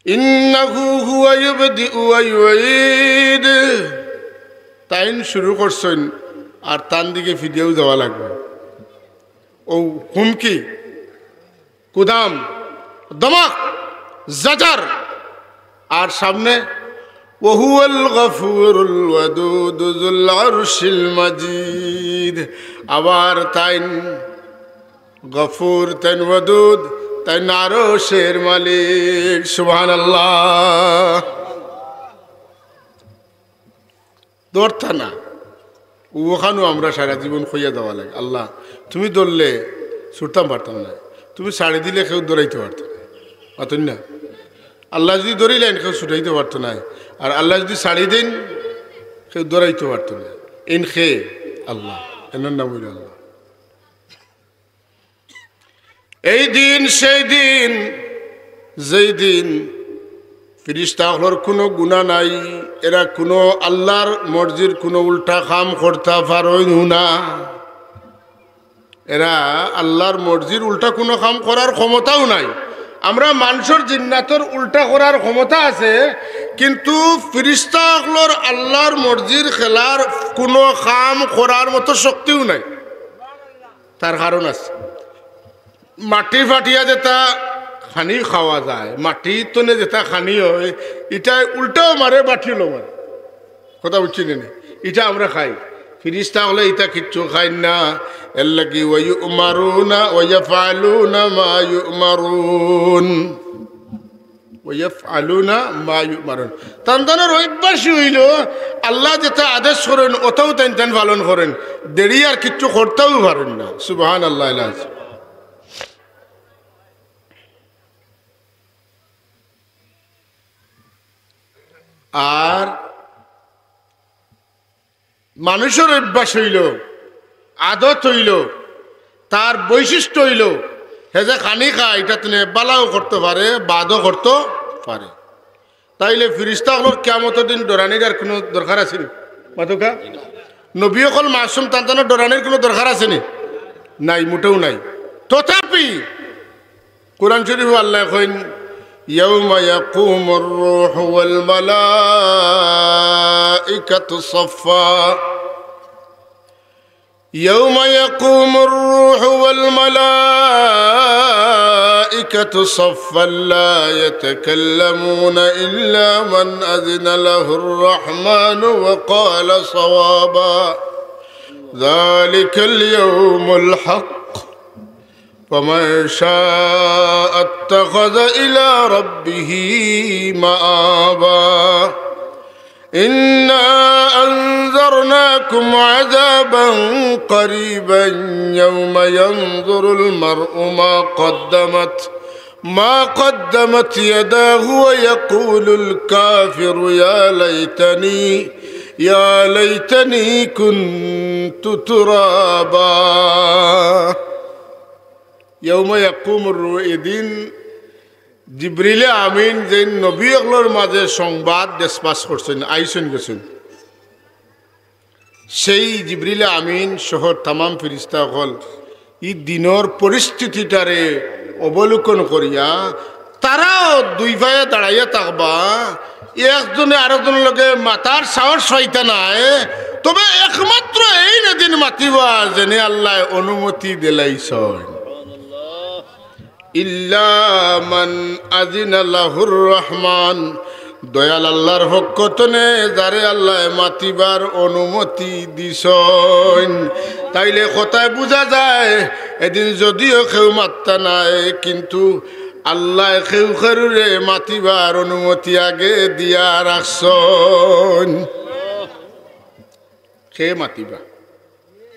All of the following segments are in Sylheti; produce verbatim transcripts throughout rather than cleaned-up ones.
إنه هو يبدئ ويعيد। তাইন শুরু করছইন, আর তান দিকে ফিরিয়াও যাওয়া লাগবো। ও হুমকি, কুদাম, দমক, জাজার, আর সামনে وهو الغفور الودود ذو العرش المجيد। আবার তাইন গফুর, তাইন ওয়াদুদ, তাইন আরশের মালিক। সুবহানাল্লাহ। ধরতা না, ওখানও আমরা সারা জীবন কইয়া দেওয়া লাগে, "আল্লাহ, তুমি ধরলে ছুটতাম পারতাম না, তুমি ছাড়ি দিলে কেউ ধরাইতে পারতো না।" মাতইন না? আল্লাহ যদি ধরিলেন, কেউ ছুটাইতে পারতো না, আর আল্লাহ যদি ছাড়ি দেন, কেউ ধরাইতে পারতো না। ইন খে আল্লাহ, এনর নাম অইল আল্লাহ। এই দিন সেই দিন, যেই দিন ফিরিস্তা অকলর কুনু গুনা নাই, এরা কুনু আল্লাহর মর্জির কুনু উল্টা কাম করতা পারইন না। এরা আল্লাহর মর্জির উল্টা কুনু কাম করার ক্ষমতাও নাই। আমরা মানষর জিন্নাতর উল্টা করার ক্ষমতা আছে, কিন্তু ফিরিস্তা অকলর আল্লাহর মর্জির খেলাফ কুনু কাম করার মতো শক্তিও নাই। তার কারণ আছে। মাটি ফাটিয়া যেটা খানি খাওয়া যায়, মাটি তনে যেটা খানি হয়, ইটায় উল্টাও মারে, বাটিও মারে। কথা বুঝছইন নি? ইটা আমরা খাই। ফিরিস্তা অকলে ইটা কিচ্ছু খাইন না। এর লাগি ويؤمرون ويفعلون ما يؤمرون। ويفعلون ما يؤمرون। তান তানর অভ্যাসই অইল, আল্লাহ যেটা আদেশ করইন, ওটাও তাইন তাইন পালন করইন। দেরি আর কিচ্ছু করতাও পারইন না। সুবহানাল্লাহ। আর মানষর অভ্যাস অইল, আদত অইল, তার বৈশিষ্ট্য অইল, হে যে খানি খায়, ইটা তনে বালাও করতো পারে, বাদও করতো পারে। তাইলে ফিরিস্তা অকলর কিয়ামতর দিন ডরানির আর কুনু দরকার আছে নি? মাতউক্কা? নবী অকল মাসুম, তান তানর ডরানির কুনু দরকার আছে নি? নাই, মোটেও নাই। তথাপি কোরআন শরীফো আল্লায় কইন, يوم يقوم الروح والملائكة صفا। يوم يقوم الروح والملائكة صفا لا يتكلمون إلا من أذن له الرحمن وقال صوابا. ذلك اليوم الحق. فمن شاء اتخذ إلى ربه مآبا. إنا أنذرناكم عذابا قريبا يوم ينظر المرء ما قدمت، ما قدمت يداه ويقول الكافر يا ليتني، يا ليتني كنت ترابا। ইয়াউমা ইয়াকুমুর রু-, এদিন জিবরিলে আমিন যেইন নবী অকলর মাঝে সংবাদ ডেসপাস করছইন, আইছইন গেছইন, সেই জিবরিলে আমিন সহ তামাম ফিরিস্তা অকল ই দিনর পরিস্থিতিটারে অবলোকন করিয়া তারাও দুই পায়ে দাঁড়াইয়া থাকবা, একজনে আরকজনর লগে মাতার সাহস পাইতা নায়। তবে একমাত্র এইন এদিন মাতিবা, যেনে আল্লায় অনুমতি দিলাইছইন। ইল্লা মান আজিনা লাহুর রহমান, দয়াল আল্লাহর পক্ষ তনে যারে আল্লায় মাতিবার অনুমতি দিছইন। তাইলে কথায় বুঝা যায়, এদিন যদিও কেউ মাততা নায়, কিন্তু আল্লায় কেউ কেউরে মাতিবার অনুমতি আগে দিয়া রাখছইন। কে মাতিবা?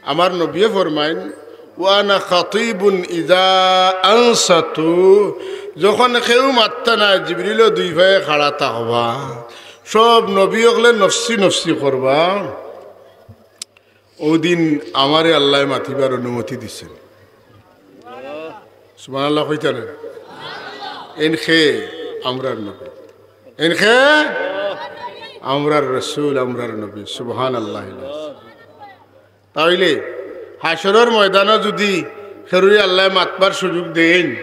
আমার নবীয়ে ফরমাইন, "ওয়ানা খাতিবুন ইজা আনসাতু", যখন কেউ মাততা নায়, জিবরিলও দুই পায়ে খাড়া থাকবা, সব নবী অকলে নফসি নফসি করবা, অউ দিন আমারে আল্লায় মাতিবার অনুমতি দিছইন। সুবহানাল্লাহ কইতা না? এন খে আমরার নবী, এন খে আমরার রসুল, আমরার নবী। সুবহানাল্লাহ। তাইলে হাশরর ময়দানো যুদি কেউরে আল্লায় মাতবার সুযোগ দেইন,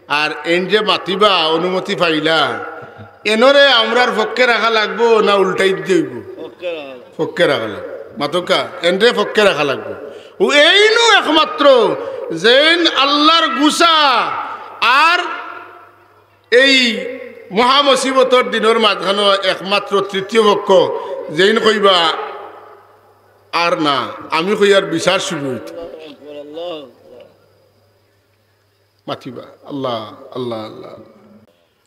আর এন যে মাতিবা অনুমতি পাইলা, এনরে আমরার পক্ষে রাখা লাগবো না উল্টাই দিতে অইবো? পক্ষে রাখা লাগবো। মাতউক্কা, এনরে পক্ষে রাখা লাগবো। অউ এইনউ একমাত্র যেইন আল্লার গুছা আর এই মহামুসিবতর দিনর মাঝখানো একমাত্র তৃতীয় পক্ষ, যেইন কইবা, "আর না, আমি কইয়ার বিচার শুরু অইতো।" মাতিবা, "আল্লাহ, আল্লাহ, আল্লাহ।"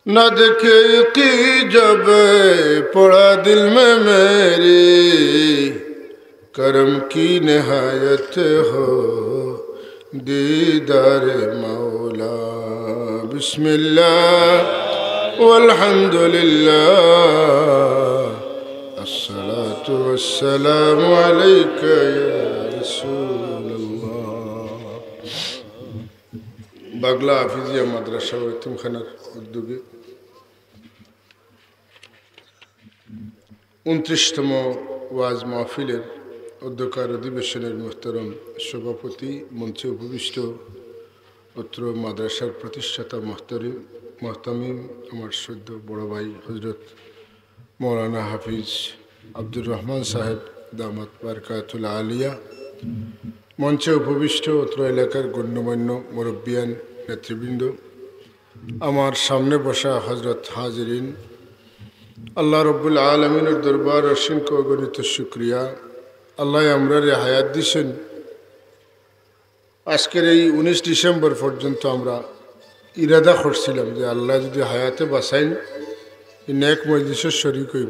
نہ دیکھے کی جب پڑا دل میں میری، کرم کی نہایت ہو دیدار مولا۔ بسم اللہ والحمد للہ، الصلاة والسلام علیک یا رسول اللہ۔ বাগলা হাফিজিয়া মাদ্রাসা ও এতিমখানার উদ্যোগে ঊনত্রিশতম ওয়াজ মাহফিলের অধ্যকার অধিবেশনের মোহতরম সভাপতি, মঞ্চে উপবিষ্ট অত্র মাদ্রাসার প্রতিষ্ঠাতা মোহতরিম, মোহতামিম, আমার সদ্য বড় ভাই হযরত মাওলানা হাফিজ আব্দুর রহমান সাহেব দামাত বারকাতুল আলিয়া, মঞ্চে উপবিষ্ট অত্র এলাকার গণ্যমান্য মুরব্বিয়ান, নেতৃবৃন্দ, আমার সামনে বসা হযরত হাজিরিন, আল্লাহ রব্বুল আলামিনের দরবার অসংখ্য অগণিত শুকরিয়া। আল্লাহ আমরারে হায়াত দিছেন। আজকের এই উনিশ ডিসেম্বর পর্যন্ত আমরা ইরাদা করছিলাম যে আল্লাহ যদি হায়াতে বাঁচাইন, এই নেক মজলিসের শরীক অইব।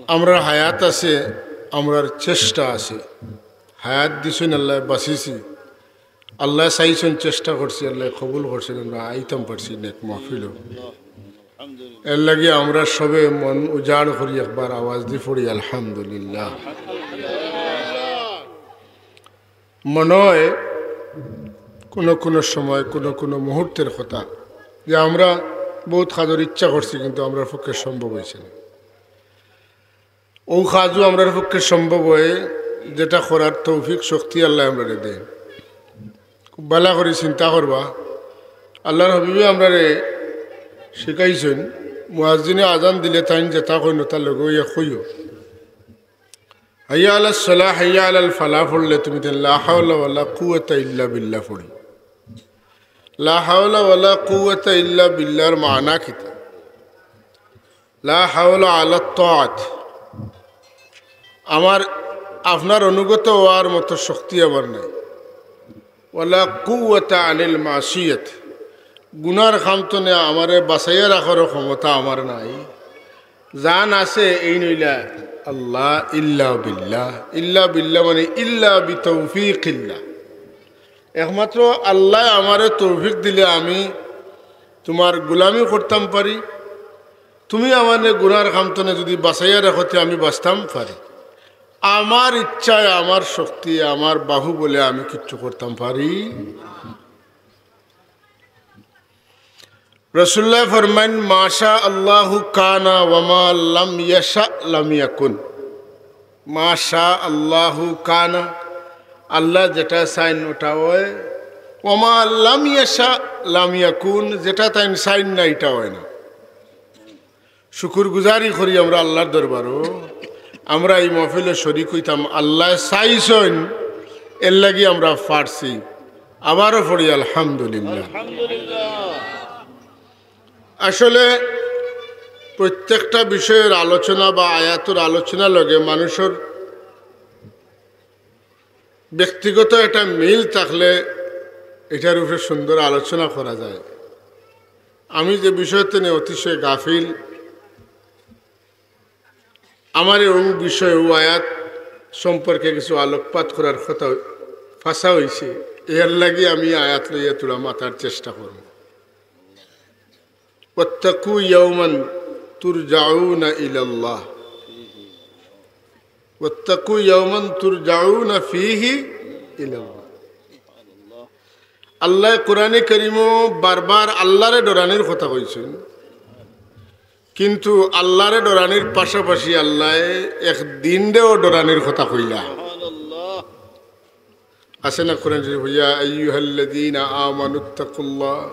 আমরার হায়াত আছে, আমরার চেষ্টা আছে। হায়াত দিছেন আল্লাহ, বাঁচিছি। আল্লাহ চাইছেন, চেষ্টা করছি, আল্লাহ কবুল করছেন, আমরা আইতাম পারছি নেক মাহফিলও। এর লাগি আমরা সবে মন উজাড় করি, একবার আওয়াজ দি পড়ি আলহামদুলিল্লাহ। মনে হয় কোনো কোনো সময়, কোনো কোনো মুহূর্তের কথা যে আমরা বহুত কাজর ইচ্ছা করছি, কিন্তু আমরার পক্ষে সম্ভব হয়েছে না। অউ কাজও আমরার পক্ষে সম্ভব হয়, যেটা করার তৌফিক শক্তি আল্লাহ আমরারে দেন। খুব ভালা করি চিন্তা করবা, আল্লাহর হাবিবে আমরারে শিখাইছেন, মুয়াজ্জিনে আজান দিলে তাইন যেটা কইন, তার লগে ইয়া কইও, "হাইয়া আলাস সালাহ, হাইয়া আলাল ফালাহ" পড়লে তুমি তাইন "লা হাওলা ওয়ালা কুওয়াতা ইল্লা বিল্লাহ" পড়ি। "লা হাওলা ওয়ালা কুওয়াতা ইল্লা বিল্লাহর" মানা কিতা? "লা হাওলা আলা তাআত", আমার আপনার অনুগত হওয়ার মতো শক্তি আমার নাই। "ওয়ালা কুওয়াতা আনিল মাসিয়াত", গুনার কাম তনে আমারে বাঁচাইয়া রাখারও ক্ষমতা আমার নাই। জান আছে এই নইলা আল্লাহ, ইল্লা বিল্লাহ। ইল্লা বিল্লাহ মানে ইল্লা বিতৌফিকিল্লাহ। একমাত্র আল্লাহ আমারে তৌফিক দিলে আমি তোমার গোলামি করতাম পারি। তুমি আমারে গুনার কাম তনে যদি বাঁচাইয়া রাখো, তে আমি বাঁচতাম পারি। আমার ইচ্ছায়, আমার শক্তি, আমার বাহুবলে আমি কিচ্ছু করতাম পারি। রাসূলুল্লাহ ফরমাইন, "মা শা আল্লাহু কানা ওয়া মা লাম ইয়াশা লাম ইয়াকুন।" মা শা আল্লাহু কানা, আল্লাহ যেটা চাইন ওটা হয়। ওয়া মা লাম ইয়াশা লাম ইয়াকুন, যেটা তাইন চাইন না, এটা হয় না। শুকুর গুজারি করি আমরা আল্লাহর দরবারও, আমরা এই মহফিলে শরিক হইতাম, আল্লাহ চাইছইন, এর লাগি আমরা পারছি। আবারও পড়ি আলহামদুলিল্লাহ। আসলে প্রত্যেকটা বিষয়ের আলোচনা বা আয়াতর আলোচনা লগে মানুষের ব্যক্তিগত একটা মিল থাকলে এটার উপরে সুন্দর আলোচনা করা যায়। আমি যে বিষয় তনে অতিশয় গাফিল, আমারে অউ বিষয়, অউ আয়াত সম্পর্কে কিছু আলোকপাত করার কথা ফাঁসা হইছে, এর লাগি আমি আয়াত লইয়া থুড়া মাতার চেষ্টা করমু। "ওয়াত্তাকু ইয়াওমান তুরজাউনা ইলাল্লাহ।" "ওয়াত্তাকু ইয়াওমান তুরজাউনা ফীহি ইলাল্লাহ।" আল্লাহ কোরআনে করিমও বারবার আল্লাহরে ডরানির কথা কইছইন, কিন্তু আল্লাহরে ডরানির পাশাপাশি আল্লাহ এক দিনরেও ডরানির কথা কইলা। আছে না কোরআন শরীফ, "ইয়া আইয়ুহাল্লাযীনা আমানুত্তাকুল্লাহ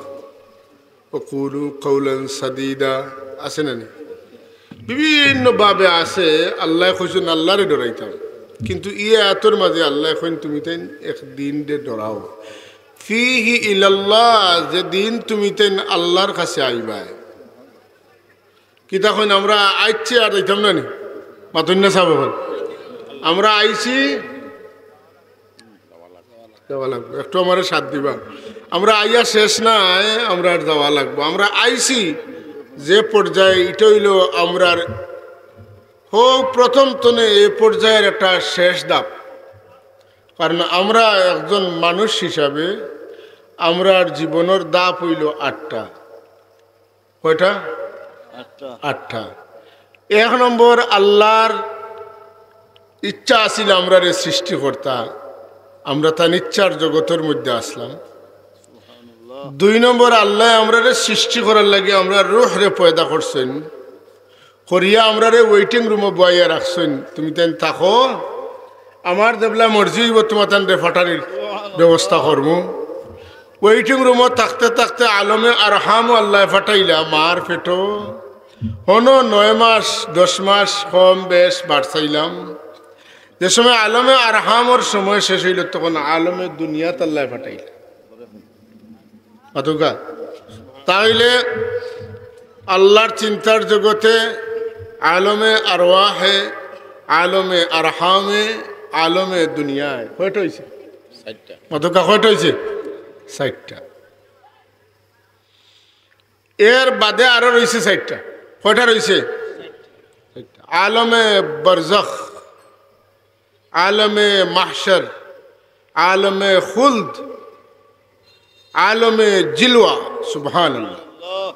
وقولوا قولا سديدا, আছে না নি? বিভিন্ন ভাবে আছে। আল্লায় কইছইন আল্লারে ডরাইতাম, কিন্তু ই আয়াতর মাঝে আল্লায় কইন তুমি তাইন এক দিনরে ডরাও, ফিহি ইলাল্লাহ, যে দিন তুমি তাইন আল্লার কাছে আইবায়। কিতা কইন, আমরা আইছি আর যাইতাম না নি? মাতইন না সাব অকল, আমরা আইছি, যাওয়া লাগবো। একটু আমারে সাথ দিবা, আমরা আইয়া শেষ নাই, আমরা আর যাওয়া লাগবো। আমরা আইছি যে পর্যায়ে, ইটা অইলো আমরার হউ প্রথম তনে এ পর্যায়ের একটা শেষ ধাপ। কারণ আমরা একজন মানুষ হিসাবে আমরার জীবনর ধাপ অইলো আটটা। কয়টা? আটটা। আটটা। এক নম্বর, আল্লার ইচ্ছা আছিল আমরারে সৃষ্টি করতা, আমরা তান ইচ্ছার জগতর মধ্যে আছলাম। দুই নম্বর, আল্লায় আমরারে সৃষ্টি করার লাগি আমরার রুহরে পয়দা করছইন, করিয়া আমরারে waiting room-ও বওয়াইয়া রাখছইন, তুমি তাইন থাকো, আমার যেবলা মর্জি অইবো তুমার তানরে ফাটানির ব্যবস্থা করমু। Waiting room-ও থাকতে থাকতে আলমে আরহামও আল্লায় ফাটাইলা, মার পেটো। হনো নয় মাস, দশ মাস কম বেশ বাড়ছাইলাম। যে সময় আলমে আরহামর সময় শেষ অইলো, তখন আলমে দুনিয়াত আল্লায় ফাটাইলা। মাতউক্কা? তাইলে আল্লার চিন্তার জগতে আলমে আরওয়াহে, আলমে আরহামে, আলমে দুনিয়ায় কয়টা অইছে? চাইরটা। মাতউক্কা, কয়টা অইছে? চাইরটা। এর বাদে আরো রইছে চাইরটা। কয়টা রইছে? চাইরটা। আলমে বরজখ, আলমে মাহশর, আলমে খুলদ, আলমে জিলওয়া। সুবহানাল্লাহ।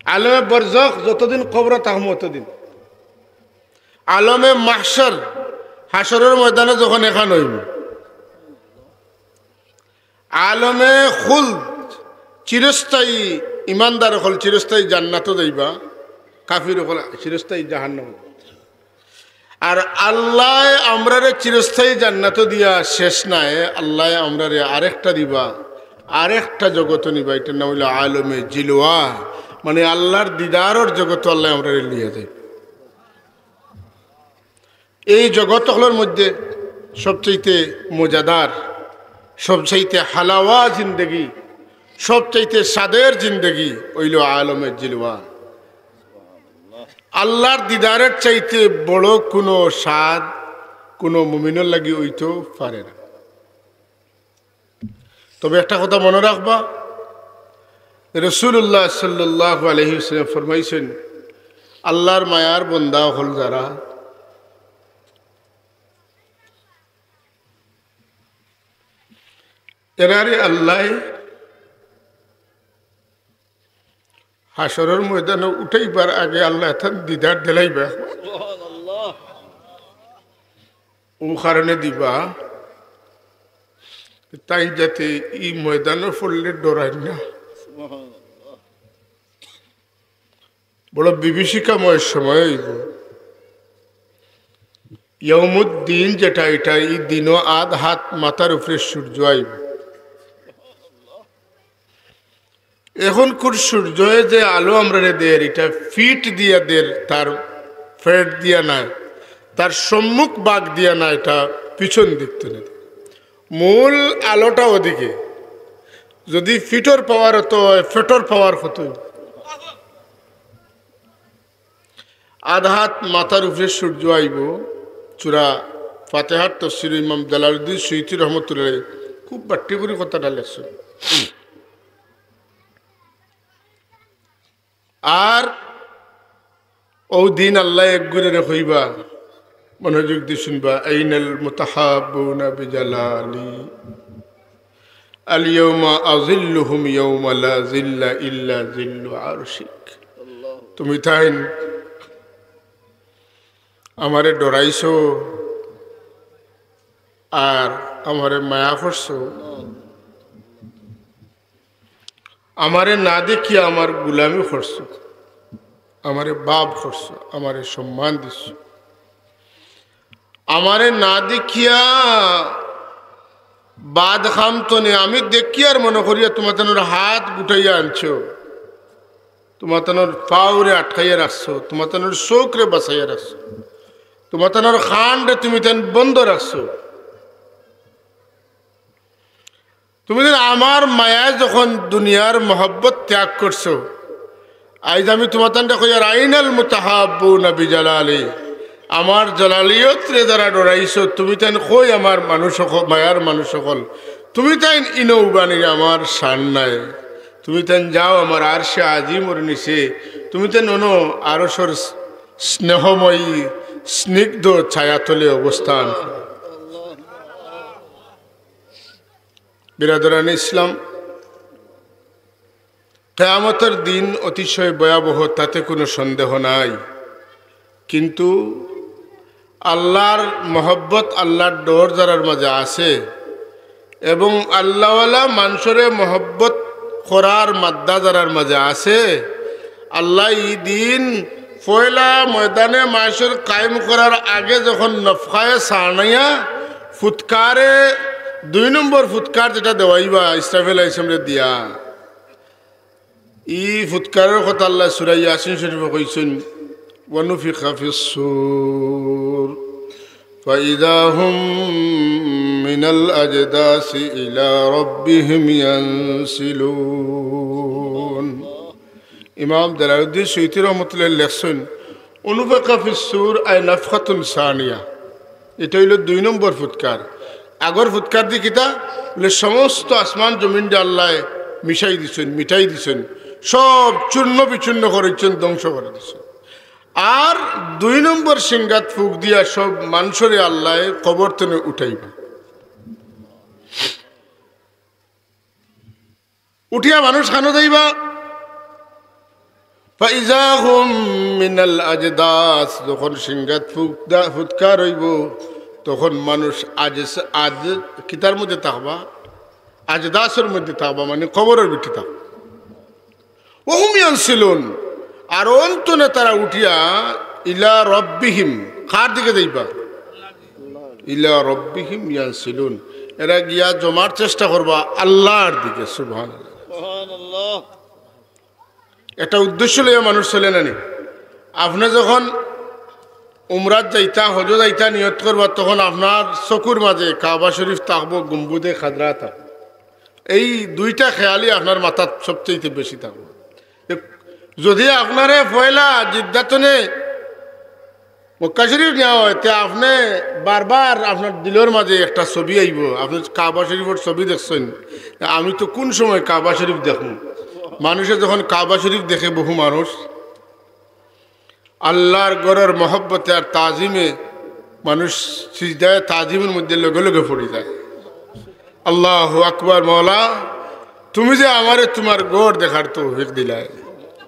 আলমে বরজখ যতদিন কবরো থাকমু অতদিন। আলমে মাহশর, হাশরর ময়দানে যখন একখান অইমু। আলমে খুলদ, চিরস্থায়ী, ইমানদার অকল চিরস্থায়ী জান্নাতো যাইবা, কাফির অকল চিরস্থায়ী জাহান্নামো। আর আল্লায় আমরারে চিরস্থায়ী জান্নাতো দিয়া শেষ নায়, আল্লায় আমরারে আরেকটা দিবা, আরেকটা জগতো নিবা, ইটার নাম অইলো আলমে জিলওয়া, মানে আল্লার দিদারর জগতো আল্লায় আমরারে লইয়া যাইবা। এই জগত অকলর মধ্যে সবচাইতে মজাদার, সবচাইতে হালাওয়া জিন্দেগি, সবচাইতে স্বাদের জিন্দেগি অইলো আলমে জিলওয়া। আল্লার দিদারর চাইতে বড় কুনু স্বাদ কুনু মুমিনর লাগি অইতো পারে না। তবে একটা কথা মনো রাখবা, রাসূলুল্লাহ সাল্লাল্লাহু আলাইহি ওয়াসাল্লাম ফরমাইছইন, আল্লার মায়ার বন্দা অকল যারা, এরারে আল্লায় হাশরর ময়দানো উঠাইবার আগে আল্লায় তান দিদার দিলাইবা। সুবহানাল্লাহ। অউ কারণে দিবা, তাইন যাতে ই ময়দানো পড়লে ডরাইন না। সুবহানাল্লাহ। বড় বিভীষিকাময় সময় অইবো। ইয়াউমুদ্দিন যেটা, ইটা ই দিনো আধ হাত মাথার উপরে সূর্য আইবো। অখনকুর সূর্যে যে আলো আমরারে দের, ইটা পিঠ দিয়া দের, তার পেট দিয়া নায়, তার সম্মুখ ভাগ দিয়া নায়, ইটা পিছন দিক তনে। মূল আলোটা ওদিকে। যদি পিঠর power অতো অয়, পেটর power কত অইবো? আধা হাত মাথার উপরে সূর্য আইবো। সূরা ফাতিহার তফসির ইমাম জালালউদ্দিন সুয়ুতী রহমতুল্লাহ আলাইহি খুব বাট্টি করি কথাটা লেখছইন। আর অউ দিন আল্লায় এক গুরেরে কইবা, মনোযোগ দি শুনবা, "আইনাল মুতাহাব্বুনা বিজালালি, আল ইয়াউমা আজিল্লুহুম ইয়াউমা লা জিল্লা ইল্লা জিল্লু আরশিক।" তুমি তাইন আমারে ডরাইছো আর আমারে মায়া করছো। আমারে না দেখিয়া আমার গুলামি করছো, আমারে বাপ করছো, আমারে সম্মান দিছো। আমারে না দেখিয়া বাদ খাম তনে, আমি দেখিয়ার মনো করিয়া তুমার তানর হাত গুটাইয়া আনছো। তুমাতানোর পাওরে আটকাইয়া রাখছো, তুমাতানোর চোখরে বাচাইয়া রাখছো, তুমাতানোর কানরে তুমি তাইন বন্ধ রাখছো। তুমি তাইন আমার মায়ায় যখন দুনিয়ার মহব্বত ত্যাগ করছো, আইজ আমি তুমাতানরে কইয়ার, "আইনাল মুতাহাব্বুনা বিজালালি।" আমার জালালিয়তরে যারা ডরাইছো, তুমি তাইন কই আমার মানুষ অকল, মায়ার মানুষ অকল? তুমি তাইন ইনো উবানিরে আমার শান নাই। তুমি তাইন যাও আমার আরশে আজিমর নিচে, তুমি তাইন অনো আরশর স্নেহময়ী স্নিগ্ধ ছায়াতলে অবস্থান করো। বিরাদরানে ইসলাম, কিয়ামতর দিন অতিশয় ভয়াবহ, তাতে কোনো সন্দেহ নাই। কিন্তু আল্লার মহব্বত, আল্লার ডর যারার মাঝে আছে এবং আল্লাওয়ালা মানষরে মহব্বত করার মাদ্দা যারার মাঝে আছে, আল্লায় ই দিন পয়লা ময়দানে মাশর কায়েম করার আগে যখন নফখায়ে সানিয়া ফুৎকারে, দুই নম্বর ফুৎকার যেটা দেওয়াইবা ইসরাফিল আলাইহিস সালামরে দিয়া, ই ফুৎকারর কথা আল্লায় সূরা ইয়াসিন শরীফো কইছইন, "ওয়ানুফিখা ফিস সূর ফাইযা হুম মিনাল আজদাসি ইলা রাব্বিহিম ইয়ানসিলুন।" ইমাম জালালউদ্দিন সুয়ুতী রহমতুল্লাহ লেখছইন, "অনুফিখা ফিস সূর আই নাফখাতুন সানিয়া।" এটা অইলো দুই নম্বর ফুৎকার। আগর ফুৎকার দি কিতা? বলে, সমস্ত আসমান জমিনরে আল্লায় মিশাই দিছইন, মিটাই দিছইন, সব চূর্ণ বিচূর্ণ করিছইন, ধ্বংস করি দিছইন। আর দুই নম্বর সিঙ্গাত ফুক দিয়া সব মানষরে আল্লায় কবর তনে উঠাইবা। উঠিয়া মানুষ কানো যাইবা? ফাইযা হুম মিনাল আজদাস, যখন সিঙ্গাত ফুক-, ফুৎকার অইবো, তখন মানুষ আজ, আজ কিতার মধ্যে থাকবা? আজদাসর মধ্যে থাকবা, মানে কবরর ভিতরে থাকবা। ওয়া হুম ইয়ানসিলুন, আর অন তনে তারা উঠিয়া ইলা রাব্বিহিম, কার দিকে যাইবা? ইলা রাব্বিহিম ইয়ানসিলুন, এরা গিয়া জমার চেষ্টা করবা আল্লার দিকে। সুবহানাল্লাহ। সুবহানাল্লাহ। একটা উদ্দেশ্য লইয়া মানুষ চলে না নি? আপনে যখন উমরাত যাইতা, হজো যাইতা নিয়ত করবা, তখন আপনার চকুর মাঝে কাবা শরীফ থাকবো, গুম্বুদে খাদরা থাকবো। এই দুইটা খেয়ালই আপনার মাথাত সবচেয়ে বেশি থাকবো। এ, যদি আপনারে পয়লা জিদ্দা তনে মক্কা শরীফ নেওয়া হয়, তে আপনে বারবার আপনার দিলর মাঝে একটা ছবি আইবো, আপনে কাবা শরীফর ছবি দেখছইন, আমি তো কোন সময় কাবা শরীফ দেখমু? মানুষে যখন কাবা শরীফ দেখে, বহু মানুষ আল্লার ঘরর মহব্বতে আর তাজিমে মানুষ সিজদায়ে তাজিমর মধ্যে লগে লগে পড়ি যায়। আল্লাহু আকবার, মওলা, তুমি যে আমারে তুমার ঘর দেখার তৌফিক দিলায়।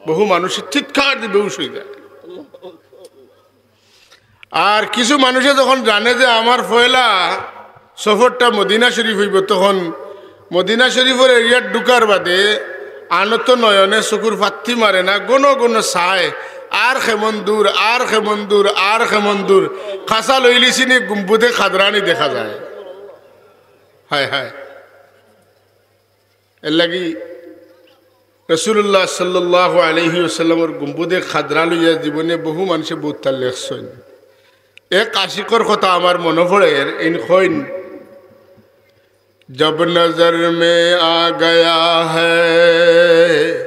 বহু মানুষ চিৎকার দি বেহুশ অই যায়। আর কিছু মানুষে যখন জানে যে আমার পয়লা সফরটা মদিনা শরীফ অইবো, তখন মদিনা শরীফর এরিয়াত ঢুকার বাদে আনত নয়নে চকুর ফাত্তি মারে না, ঘন ঘন চায়, আর কেমন দূর, আর কেমন দূর, আর কেমন দূর। কাছা লইলিছি নি গুম্বুদে খাদরানি দেখা যায়। হায় হায়। এরলাগি রাসূলুল্লাহ সাল্লাল্লাহু আলাইহি ওয়াসাল্লামর গুম্বুদে খাদরা লইয়া জীবনে বহু মানুষে বউততা লেখছইন। এক আশিকর কথা আমার মনো পড়ের, এইন কইন, "জব নজর মে আ গয়া হ্যায়,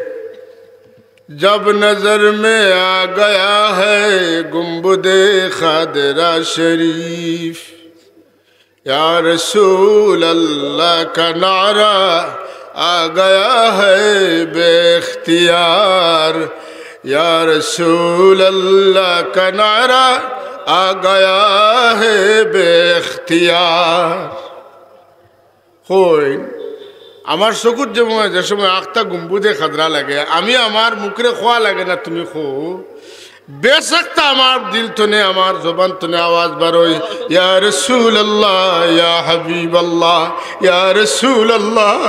জব নজর মে আ গয়া হ্যায় গুম্বুদে খাদরা শরীফ।" یا رسول اللہ کا نعرہ آ گیا ہے بے اختیار، یا رسول اللہ کا نعرہ آ گیا ہے بے اختیار۔ কইন, আমার চকুত যে সময়, যে সময় আখতা গুম্বুদে খাদরা লাগে, আমি আমার মুখরে কওয়া লাগে না, তুমি কও, বেসাক্তা আমার দিল তনে, আমার জবান তনে আওয়াজ বারয়, ইয়া রাসূলুল্লাহ, ইয়া হাবিবাল্লাহ, ইয়া রাসূলুল্লাহ।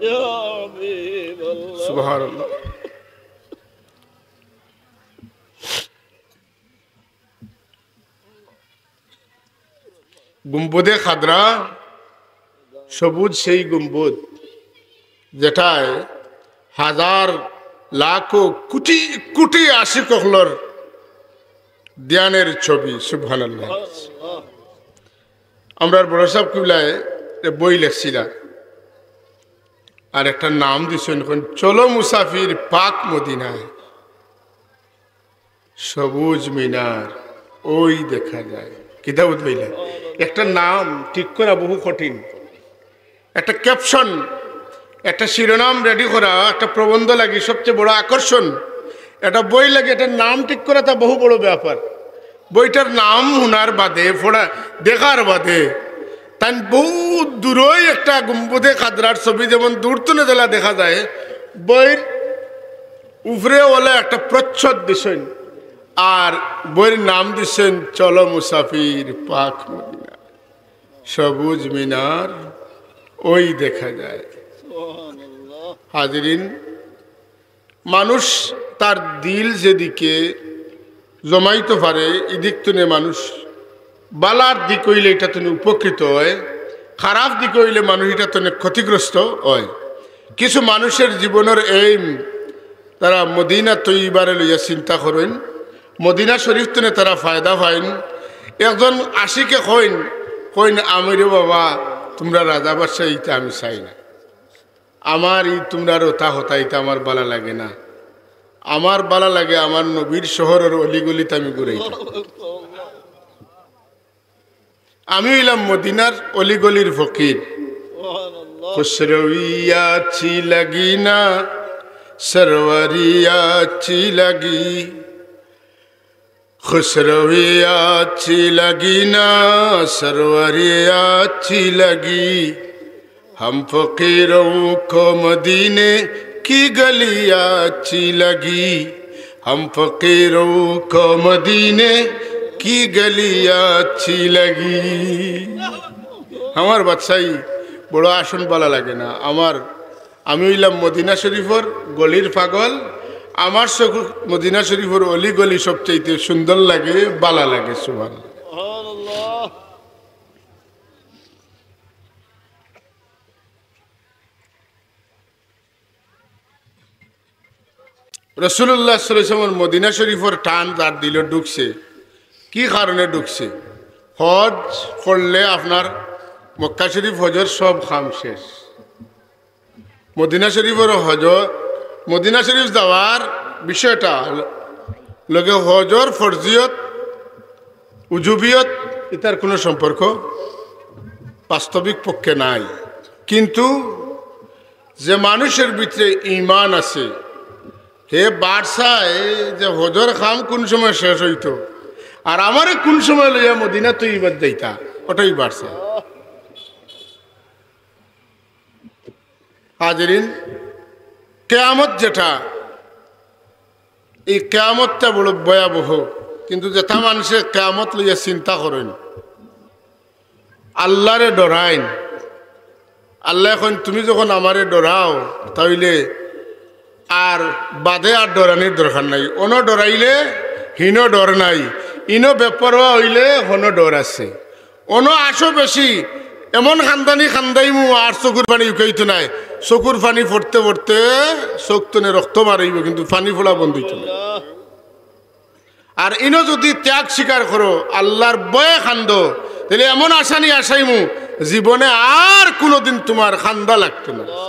ইয়া হাবিবাল্লাহ। সুবহানাল্লাহ। গুম্বুদে খাদরা, সবুজ সেই গুম্বুদ, যেটায় হাজার লাখো কোটি কোটি আশিক অকলর ধ্যানের ছবি। সুবহানাল্লাহ। আমরার বড় সাব কিবলায় এ বই লেখছিলা, আর একটা নাম দিছইন, কইন, "চলো মুসাফির পাক মদিনায়, সবুজ মিনার ওই দেখা যায়।" কিতা বুঝবাইলা? একটা নাম ঠিক করা বহু কঠিন। একটা ক্যাপশন, একটা শিরোনাম রেডি করা একটা প্রবন্ধ লাগি সবচেয়ে বড় আকর্ষণ। একটা বই লাগি একটা নাম ঠিক করাটা বহু বড় ব্যাপার। বইটার নাম হুনার বাদে, পড়া, দেখার বাদে, তাইন বহুত দূরই একটা গুম্বদে খাদরার ছবি, যেমন দূর তনে যেলা দেখা যায়, বইর উপরে ওলা একটা প্রচ্ছদ দিছইন, আর বইর নাম দিছইন চলো মুসাফির পাক মদিনা। সবুজ মিনার ওই দেখা যায়। হাজিরিন, মানুষ তার দিল যেদিকে জমাইতো পারে, ইদিক তনে মানুষ বালার দিক অইলে ইটা তনে উপকৃত অয়, খারাপ দিক অইলে মানুষ ইটা তনে ক্ষতিগ্রস্ত অয়। কিছু মানুষের জীবনর এইম তারা মদিনা তৈবারে লইয়া চিন্তা করইন, মদিনা শরীফ তনে তারা ফায়দা পাইন। একজন আশিকে কইন, কইন, "আমি রে বাবা, তুমরা রাজা বাদশাহ ইতা আমি চাই না, আমার ই তুমরার ওতা হতা ইতা আমার বালা লাগে না, আমার বালা লাগে আমার নবীর শহরর অলিগলিত আমি ঘুরাইতাম।" আমি অইলাম মদিনার অলিগলির ফকির। খুসরওয়ি আচ্ছি লাগি না, সরওয়ারি আচ্ছি লাগি। খুসরওয়ি আচ্ছি লাগি না, সরওয়ারি আচ্ছি লাগি। ہم فقیروں کو مدینے کی گلی اچھی لگی، ہم فقیروں کو مدینے کی گلی اچھی لگی۔ আমার বাদশাই বড় আসন বালা লাগে না, আমার, আমি অইলাম মদিনা শরীফর গলির পাগল, আমার চকুত মদিনা শরীফর অলি গলি সবচাইতে সুন্দর লাগে, বালা লাগে। সুবহানাল্লাহ। রাসূলুল্লাহ সাল্লাল্লাহু আলাইহি ওয়াসাল্লামর মদিনা শরীফর টান যার দিলো ঢুকছে, কি কারণে ঢুকছে? হজ করলে আপনার মক্কা শরীফ হজর সব কাম শেষ। মদিনা শরীফর হজ, মদিনা শরীফ যাওয়ার বিষয়টা লগে হজর ফরজিয়ত, উজুবিয়ত, ইতার কোনো সম্পর্ক বাস্তবিক পক্ষে নাই। কিন্তু যে মানুষের ভিতরে ঈমান আছে, হে বারসায় যে হজর কাম কোন সময় শেষ অইতো, আর আমারে কোন সময় লইয়া মদিনা তৈবাত যাইতা, ওটাই বারসায়। হাজিরিন, কিয়ামত যেটা, এই কিয়ামতটা বড় ভয়াবহ, কিন্তু যেটা মানুষে কিয়ামত লইয়া চিন্তা করইন, আল্লাহরে ডরাইন। আল্লায় কইন, "তুমি যখন আমারে ডরাও, তাইলে আর বাদে আর ডরানির দরকার নাই। অনো ডরাইলে হিনো ডর নাই, ইনো বেপরোয়া অইলে হনো ডর আছে।" অনো আশো বেশি, এমন কান্দানি কান্দাইমু আর চকুর পানি উকাইতো নায়। চকুর পানি পড়তে পড়তে চোখ তনে রক্ত বার অইবো, কিন্তু পানি পড়া বন্ধ অইতো নায়। আর ইনো যদি ত্যাগ স্বীকার করো, আল্লাহর ভয়ে কান্দো, তাইলে এমন আশানি আশাইমু, জীবনে আর কুনুদিন তুমার কান্দা লাগতো না।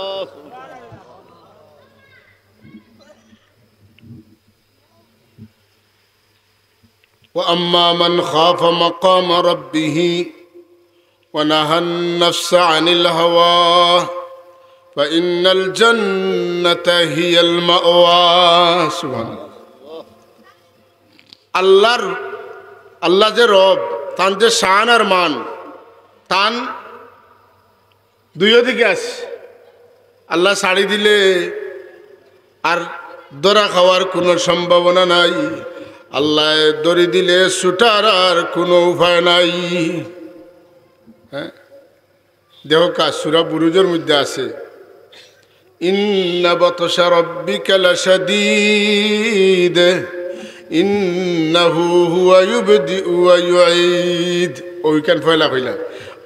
وأما من خاف مقام ربه ونهى النفس عن الهوى فإن الجنة هي المأوى। সুবহানাল্লাহ। আল্লাহর, আল্লাহ যে রব, তান যে শান আর মান, তান দুইও দিকে আছে। আল্লায় ছাড়ি দিলে আর ধরা খাওয়ার কুনু সম্ভাবনা নাই, আল্লায় ধরি দিলে ছুটার আর কুনু উপায় নাই। হ্যাঁ, দেখউক্কা, সূরা বুরুজর মধ্যে আছে, "ইন্না বাতশা রাব্বিকা লাশাদীদ, ইন্নাহু হুয়া ইউবদিউ ওয়া ইউঈদ।" অউখান পয়লা কইলা,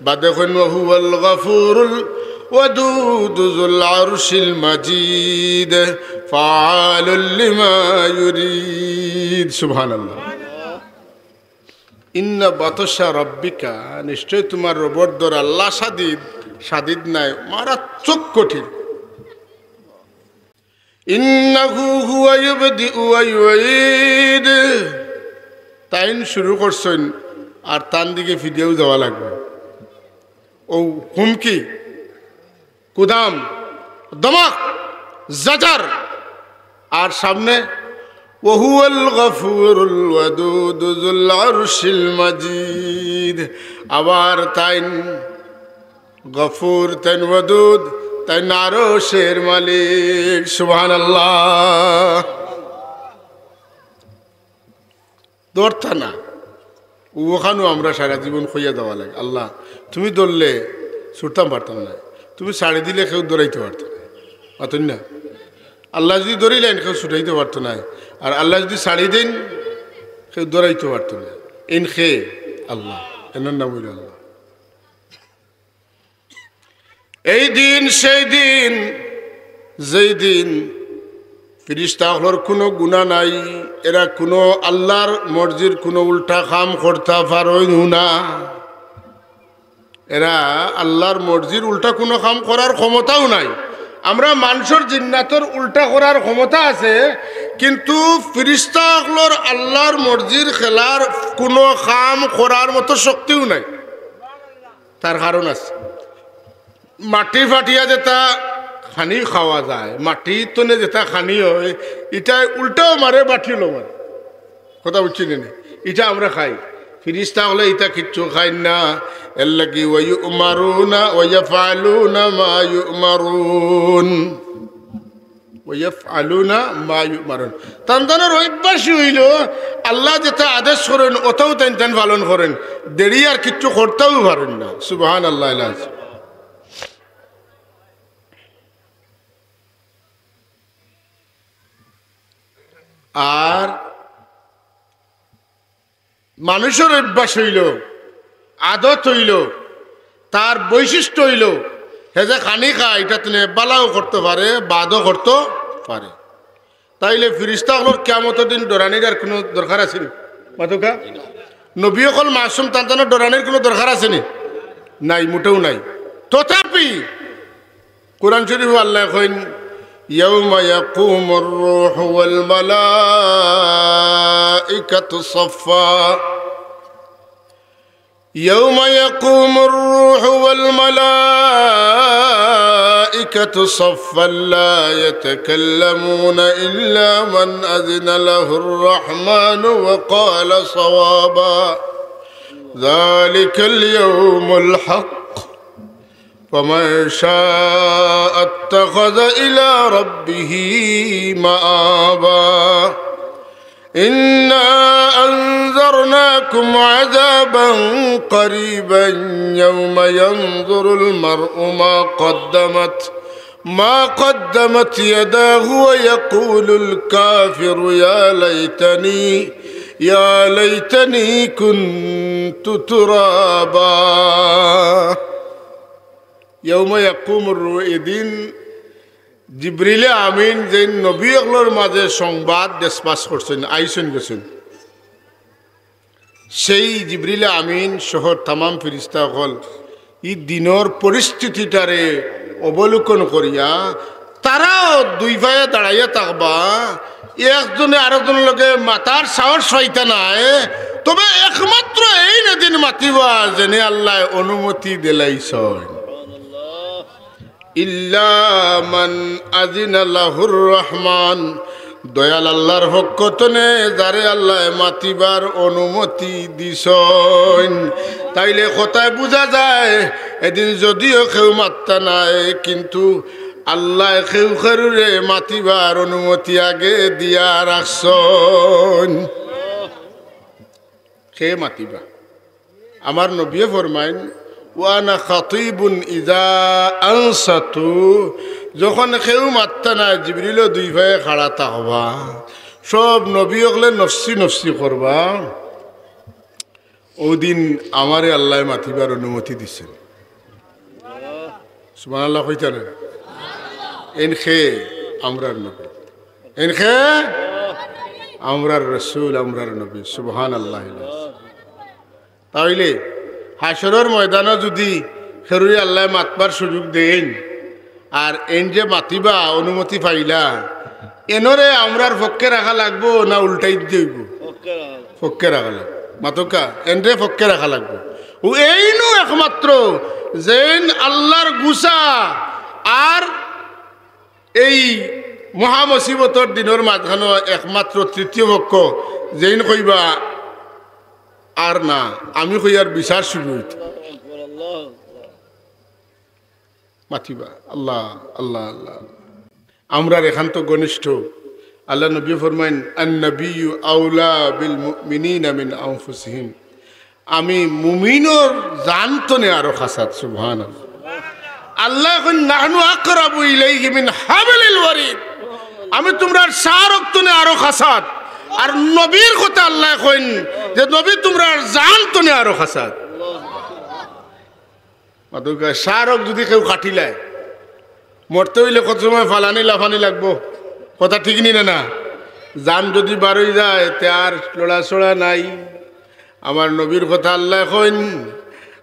বাদে কইন, "ওয়া হুয়াল গাফুরুল ওয়াদুদ যুল আরশিল মাজিদ, ফাআলুল লিমা ইউরিদ। সুবহানাল্লাহ। ইন্না বাতশা রাব্বিকা, নিশ্চয় তুমার রবর ধরা লাশাদিদ, শাদিদ নায়, মারাত্মক কঠিন। ইন্নাহু হুয়া ইউবদিউ ওয়া ইউঈদ। তাইন শুরু করছইন, আর তান দিকে ফিরিয়াও যাওয়া লাগবো। অউ হুমকি, কুদাম, ধমক, জাজার, আর সামনে ওয়া হুয়াল গাফুরুল ওয়াদুদ যুল আরশিল মাজিদ। আবার তাইন গফুর, তাইন ওয়াদুদ, তাইন আরশের মালিক। সুবহানাল্লাহ। ধরতা না। অখানও আমরা সারা জীবন কইয়া যাওয়া লাগে, "আল্লাহ, তুমি ধরলে ছুটতাম পারতাম নায়, তুমি ছাড়ি দিলে কেউ ধরাইতো পারতো নায়।" মাতইন না? আল্লায় যুদি ধরিলাইন, কেউ ছুটাইতো পারতো নায়, আর আল্লায় যুদি ছাড়ি দেইন, কেউ ধরাইতো পারতো নায়। ইন কে? আল্লাহ। এনর নাম অইলো আল্লাহ। এই দিন সেই দিন, যেই দিন ফিরিস্তা অকলর কুনু গুনা নাই, এরা কুনু আল্লার মর্জির কুনু উল্টা কাম করতা পারইন না। এরা আল্লার মর্জির উল্টা কুনু কাম করার ক্ষমতাও নাই। আমরা মানষর জিন্নাতর উল্টা করার ক্ষমতা আছে, কিন্তু ফিরিস্তা অকলর আল্লার মর্জির খেলাফ কুনু কাম করার মতো শক্তিও নাই। তার কারণ আছে। মাটি ফাটিয়া যেতা খানি খাওয়া যায়, মাটি তনে যেতা খানি অয়, ইটায় উল্টাও মারে, বাটিও মারে। কথা বুঝছইন নি? ইটা আমরা খাই, ফিরিস্তা অকলে ইতা কিচ্ছু খাইন না। এরলাগি ওয়া ইউমারুনা ওয়া ইয়াফআলুনা মা ইউমারুন। ওয়া ইয়াফআলুনা মা ইউমারুন। তান তানর অভ্যাসই অইলো, আল্লায় যেতা আদেশ করইন, অতাউ তাইন তাইন পালন করইন, দেরি আর কিচ্ছু করতাউ পারইন না। সুবহানাল্লাহ। আর মানষর অভ্যাস অইলো, আদত অইলো, তার বৈশিষ্ট্য অইলো, হে যে খানি খায়, ইটা তনে বালাও করতো পারে, বাদও করতো পারে। তাইলে ফিরিস্তা অকলর কিয়ামতর দিন ডরানির আর কুনু দরকার আছে নি? মাতউক্কা? নবী অকল মাসুম, তান তানর ডরানির কুনু দরকার আছে নি? নাই, মুটেও নাই। তথাপি কুরআন শরিফো আল্লায় কইন, "ইয়াউমা ইয়াকুমুর রূহু ওয়াল মালাইকাতু সাফফা।" يوم يقوم الروح والملائكة صفا لا يتكلمون إلا من أذن له الرحمن وقال صوابا. ذلك اليوم الحق. فمن شاء اتخذ إلى ربه مآبا. إنا أنذرناكم عذابا قريبا يوم ينظر المرء ما قدمت ما قدمت يداه ويقول الكافر يا ليتني يا ليتني كنت ترابا. ইয়াউমা ইয়াকুমুর রূহ, এদিন জিবরিলে আমিন যেইন নবী অকলর মাঝে সংবাদ dispatch করছইন, আইছইন গেছইন, সেই জিবরিলে আমিন সহ তামাম ফিরিস্তা অকল ই দিনর পরিস্থিতিটারে অবলোকন করিয়া তারাও দুই পায়ে দাঁড়াইয়া থাকবা, একজনে আরকজনর লগে মাতার সাহস পাইতা নায়। তবে একমাত্র এইন এদিন মাতিবা, যেনে আল্লায় অনুমতি দিলাইছইন। ইল্লা মান আজিনা লাহুর রহমান, দয়াল আল্লার পক্ষ তনে যারে আল্লায় মাতিবার অনুমতি দিছইন। তাইলে কথায় বুঝা যায়, এদিন যদিও কেউ মাততা নায়, কিন্তু আল্লায় কেউ কেউরে মাতিবার অনুমতি আগে দিয়া রাখছইন। কে মাতিবা? আমার নবীয়ে ফরমাইন, "ওয়ানা খাতিবুন ইজা আনসাতু", যখন কেউ মাততা নায়, জিবরিলও দুই পায়ে খাড়া থাকবা, সব নবী অকলে নফসি নফসি করবা, অউ দিন আমারে আল্লায় মাতিবার অনুমতি দিছইন। সুবহানাল্লাহ কইতা না? এন কে আমরার নবী, এন কে আমরার রসুল, আমরার নবী। সুবহানাল্লাহ। তাইলে হাশরর ময়দানো যুদি কেউরে আল্লায় মাতবার সুযোগ দেইন, আর এন যে মাতিবা অনুমতি পাইলা, এনরে আমরার পক্ষে রাখা লাগবো না উল্টাই দিতে অইবো? পক্ষে রাখা লাগবো। মাতউক্কা, এনরে পক্ষে রাখা লাগবো। অউ এইনউ একমাত্র যেইন আল্লার গুছা আর এই মহামুসিবতর দিনর মাঝখানো একমাত্র তৃতীয় পক্ষ যেইন কইবা, "আর না, আমি কইয়ার বিচার শুরু অইতো।" মাতিবা, আল্লাহ, আল্লাহ, আল্লাহ। আমরার একান্ত ঘনিষ্ঠ আল্লার নবী ফরমাইন, "আন-নবিয়্যু আওলা বিল মুমিনিনা মিন আনফুসিহিম।" আমি মুমিনর জান তনে আরো খাছাত, সুবহানাল্লাহ। আল্লায় কইন, "নাহনু আকরাবু ইলাইহি মিন হাবলিল ওয়ারিদ।" আমি তুমরার চার অক্ত তনে আরো খাছাত। আর নবীর কথা আল্লায় কইন যে, "নবী, তুমরার জান তনে আরো খাছাত।" মাতউক্কা, চার অক্ত যুদি কেউ কাটিলায়, মরতে অইলে কত সময় ফালানি লাফানি লাগবো, কথা ঠিক নি না? না, জান যুদি বারই যায়, তে আর লড়াচড়া নাই। আমার নবীর কথা আল্লায় কইন,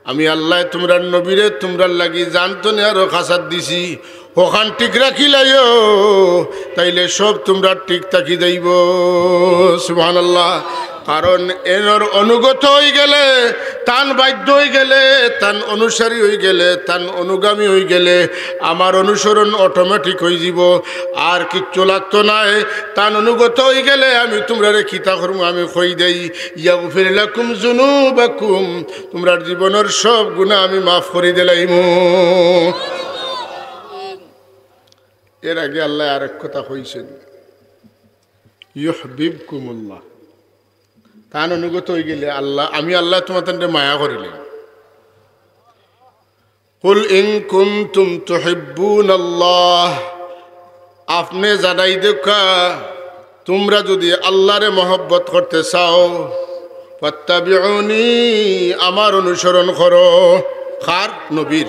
"আমি আল্লায় তুমরার নবীরে তুমরার লাগি জান তনে আরো খাছাত দিছি, অখান ঠিক রাখিলাইও, তাইলে সব তুমরার ঠিক থাকি যাইবো।" সুবহানাল্লাহ। কারণ এনর অনুগত অইগেলে, তান বাধ্য অইগেলে, তান অনুসারী অইগেলে, তান অনুগামী অইগেলে, আমার অনুসরণ automatic অইযিবো, আর কিচ্ছু লাগতো নায়। তান অনুগত অইগেলে আমি তুমরারে কিতা করমু, আমি কই দেই, "ইয়াগফির লাকুম যুনুবাকুম", তুমরার জীবনর সব গুনা আমি মাফ করি দিলাইমু। এর আগে আল্লায় আরেক কথা কইছইন, "ইউহবিবকুমুল্লাহ।" তান অনুগত অইগেলে আল্লাহ, আমি আল্লায় তুমাতানরে মায়া করিলিমু। "কুল ইন কুনতুম তুহিব্বুনাল্লাহ।" আপনে জানাই দেউক্কা, তুমরা যুদি আল্লারে মহব্বত করতে চাও, "ফাত্তাবিউনি", আমার অনুসরণ করো। কার? নবীর।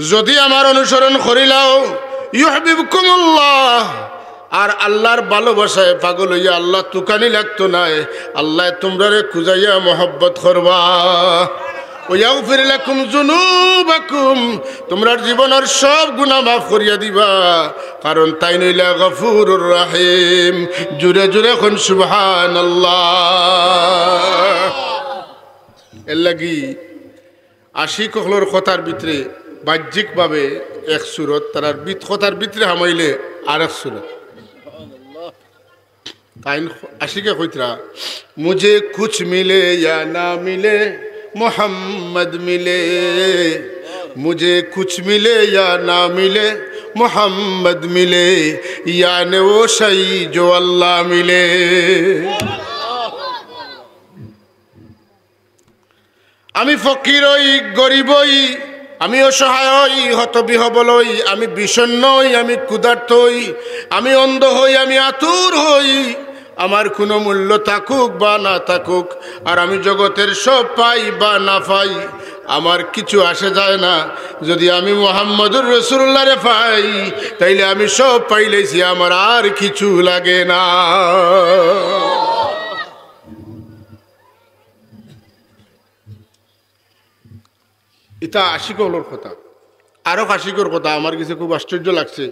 যুদি আমার অনুসরণ করিলাও, ইউহবিবকুমুল্লাহ, আর আল্লার ভালোবাসায় পাগল অইয়া আল্লার তুকানি লাগতো নায়, আল্লায় তুমরারে খুজাইয়া মহব্বত করবা। ওয়া ইয়াগফির লাকুম যুনুবাকুম, তুমরার জীবনর সব গুনা মাফ করিয়া দিবা, কারণ তাইন অইলা গফুরুর রাহিম। জুরে জুরে কইন সুবহানাল্লাহ। এরলাগি আশিক অকলর কথার ভিতরে বাহ্যিকভাবে এক সুরত, তারার ভিত-, কথার ভিতরে হামাইলে আরেক সুরত। তাইন আশিকে কইতরা, "মুঝে কুছ মিলে ইয়া না মিলে, মোহাম্মদ মিলে। মুঝে কুছ মিলে ইয়া না মিলে, মোহাম্মদ মিলে। ইয়ানে ও শাই জো আল্লাহ মিলে।" আমি ফকির অই, গরিব অই, আমি অসহায় অই, হতবিহ্বল অই, আমি বিষণ্ণ অই, আমি ক্ষুধার্ত অই, আমি অন্ধ অই, আমি আতুর অই, আমার কুনু মূল্য থাকুক বা না থাকুক, আর আমি জগতের সব পাই বা না পাই, আমার কিছু আসে যায় না। যুদি আমি মুহাম্মদুর রাসূলুল্লাহরে পাই, তাইলে আমি সব পাইলাইছি, আমার আর কিছু লাগে না। ইতা আশিক অকলর কথা। আরক আশিকর কথা আমার গেছে খুব আশ্চর্য লাগছে।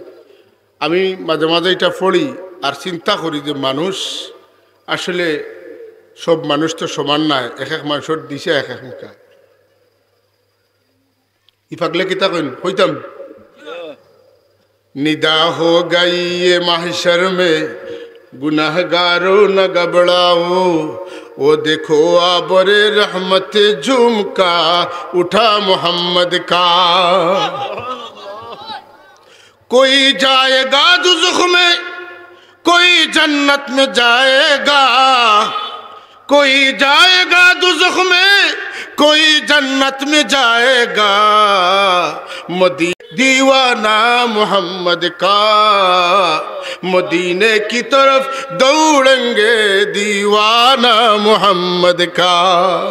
আমি মাঝে মাঝে ইটা পড়ি আর চিন্তা করি যে মানুষ আসলে, সব মানুষ তো সমান নায়, এক এক মানুষর দিশা এক এক মুখা। ই পাগলে কিতা কইন? কইতাম, "ندا ہو گئی یہ محشر میں گنہگاروں نہ گھبراؤ، وہ دیکھو آبر رحمت جھوم کا اٹھا محمد کا۔ کوئی جائے گا دوزخ میں، کوئی جنت میں جائے گا، کوئی جائے گا دوزخ میں، کوئی جنت میں جائے گا۔ مدی-، دیوانہ محمد کا، مدینے کی طرف دوڑیں گے، دیوانہ محمد کا۔"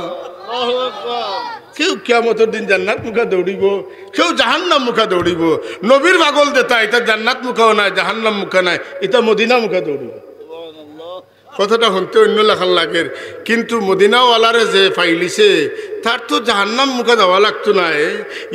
কেউ কিয়ামতর দিন জান্নাত মুখা দৌড়িবো, কেউ জাহান্নাম মুখা দৌড়িবো। নবীর পাগল যেতা, ইতা জান্নাত মুখাও নায়, জাহান্নাম মুখা নায়, ইতা মদিনা মুখা দৌড়িবো। কথাটা হুনতে অইন্য লাখান লাগের, কিন্তু মদিনাওয়ালারে যে পাইলিছে, তার তো জাহান্নাম মুখা যাওয়া লাগতো নায়।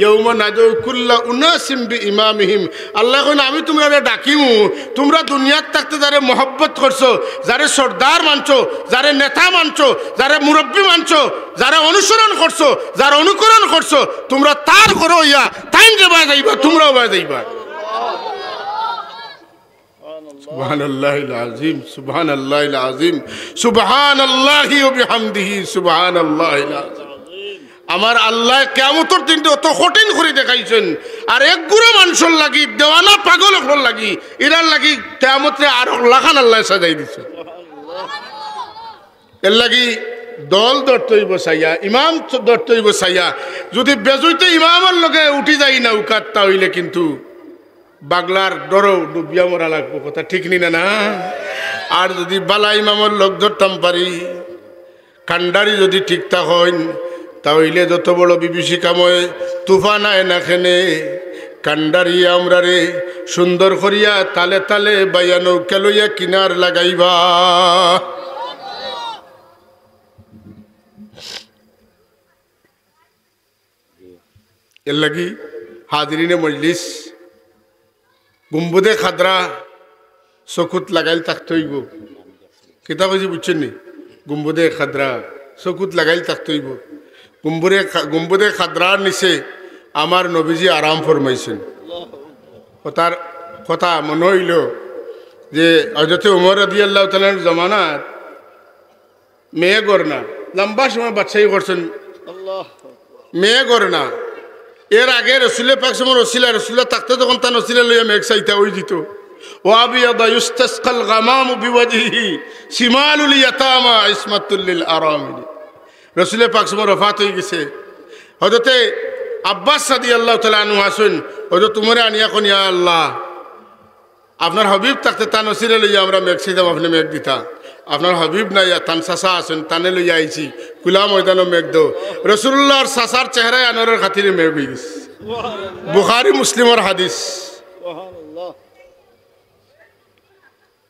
ইয়াউমা নাদউ কুল্লা উনাসিম বিইমামিহিম। আল্লায় কইন, আমি তুমরারে ডাকিমু, তুমরা দুনিয়াত থাকতে যারে মহব্বত করছো, যারে সর্দার মানছো, যারে নেতা মানছো, যারে মুরব্বি মানছো, যারে অনুসরণ করছো, যার অনুকরণ করছো, তুমরা তার ঘরো অইয়া তাইন যেবায় যাইবা, তুমরাও অবায় যাইবা। সুবহানাল্লাহিল আযীম, সুবহানাল্লাহিল আযীম, সুবহানাল্লাহি ওয়া বিহামদিহি, সুবহানাল্লাহিল আযীম। আমার আল্লায় কিয়ামতর দিনটা অত কঠিন করি দেখাইছইন, আর এক গুরা মানষর লাগি, দেওয়ানা পাগল অকলর লাগি, ইরার লাগি কিয়ামতরে আর লাখান আল্লায় সাজাই দিছে। এর লাগি দল ধরতে অইবো চাইয়া, ইমাম ধরতে অইবো চাইয়া। যুদি বেজুইতে ইমামর লগে উঠি যাই না উকাত, তা অইলে কিন্তু বাগলার ডরো ডুবিয়া মরা লাগবো, কথা ঠিক নি না, না? আর যুদি বালা ইমামর লগ ধরতাম পারি, কান্ডারি যুদি ঠিক থাকইন, তা অইলে যত বড় বিভীষিকাময় তুফান আয় না কেনে, কান্ডারি আমরারে সুন্দর করিয়া তালে তালে বাইয়া নৌকা লইয়া কিনার লাগাইবা। এর লাগি হাজিরিনে মজলিস, গুম্বুদে খাদরা চকুত লাগাইল থাকতে অইবো। কিতা কইছি বুঝছইন নি? গুম্বুদে খাদরা চকুত লাগাইল থাকতে অইবো। গুম্বুরে খা-, গুম্বুদে খাদরার নিচে আমার নবীজি আরাম ফরমাইছইন। কথার কথা মনো অইলো যে হযরতে উমর রাদিয়াল্লাহু তাআলার জমানাত মেঘ অর না, লম্বা সময় বাদশাহী করছইন, মেঘ অর না। এর আগে রসুলে পাক সময় রসিলা, রসুল্লাহ থাকতে যখন তান রসিলা লইয়া মেঘ চাইতা অই দিত। ওয়া আবিয়াদা ইউস্তাসকাল গামামু বিওয়াজহিহি শিমালুল ইয়াতামা ইসমাতুল লিল আরামিল। রসুলে পাক সময় ওফাত অই গেছে। হযরতে আব্বাস রাদিয়াল্লাহু তাআলা আনহু আছইন, হযরত উমরে আনিয়া কইন, ইয়া আল্লাহ, আপনার হাবিব থাকতে তান রসিলা লইয়া আমরা মেঘ চাইতাম, আপনে মেঘ দিতা। আপনার হাবিব নাই, আর তান চাচা আছইন, তানে লইয়া আইছি, খুলা ময়দানো মেঘ দেও। রসুলুল্লাহর চাচার চেহারায় আনোয়ারের খাতিরে মেঘ অই গেছে। বুখারী মুসলিমর হাদিস।